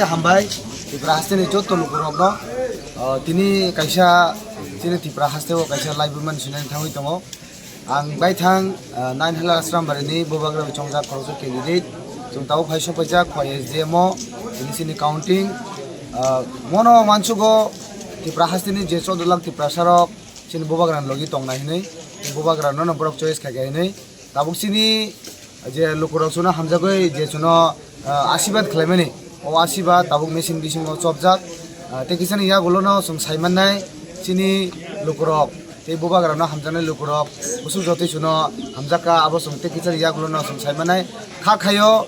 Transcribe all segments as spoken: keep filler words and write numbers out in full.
Hambai, Tripura hasteni joto lukurokno, ah, tini kaisa chini Tripura hasteo kaisa laibumani sinani thangwi tongo. Ang baithang, ah, Nine Hala Asrambari ni Bubagra chongjak khoroksa candidate. Chwng tabuk phai sokpaijak khoi S D M o, tini chini counting. Ah, mono mansugo Tripura hasteni je chwdalak Tripura sarok chini Bubagra logi tongnai hinwi, Bubagra no borok choice khaikha hinwi. Tabuk chini je lukurok chuno hamjagwi je chuno, ah, asibad khlaimani, o asibad tabuk machine bisingo chopjak. Ah, tei kisani yagulono chwng saimannai chini lukurok tei Bubagrano hamjaknai lukurok bwswk jotoi chuno hamjakha, abo chwng tei kisani yagulono chwng saimannai. Kha khaio,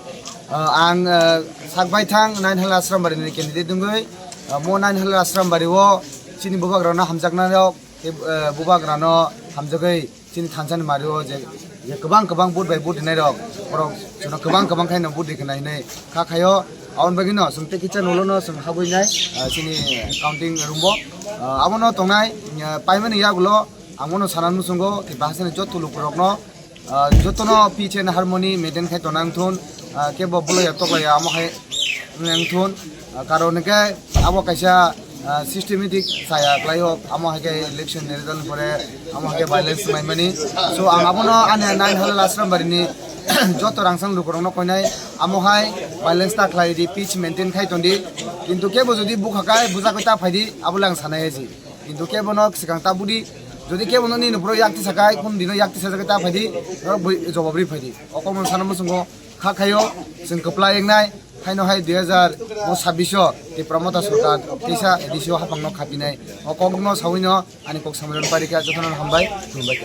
ah, ang, ah, sak baithang Nine Hala Asrambari ni candidate wngwi, ah, mo Nine Hala Asrambari o chini Bubagrano hamjaknai rok tei, ah, Bubagrano hamjagwi chini thansa ni mari o je, je kwbang kwbang vote bai vote rinai rok, borok chwngno kwbang kwbang khaino vote rikha hinwi kha khaio. Aboni bagwi no chwng tei kisa nolo no chwng habwi nai, ah, chini counting room bo. Ah, abono tongnai, ah, paimani yagulo ang bono sana muchungo Tripura hasteni joto lukurokno, ah, jotono peace and harmony maintain khai tona wngthun, ah, kebo bolai ya toklai ya amo hai wngthun. Ah, karon hwnkhe abo kaisa, ah, systematic chaya khlaio, amo hai khe election ni result pore amo hai khe violence maimani. So ang abono ani Nine Hala Asrambari ni joto rangchak lukurokno koinai, amo hai violence ta khlai di, peace maintain khai ton di. Kintu kebo jodi bukha kai bujagwi ta phai di, abo le ang sanai aji. Kintu kebo no swkang ta budi, jodi kebo no nini bro yakti sakai, kun dino yakti sajagwi ta phai di, norok bui jobab ri phai di. O kokno sana muchungo kha khaio, chwng kwplai wngnai, haino hai dui hazar sabbish o Tipra Motha Sarkar teisa A D C o haphangno khapinai. O kokno sawino ani kok samrani parikha, jotono hambai, khulumbai.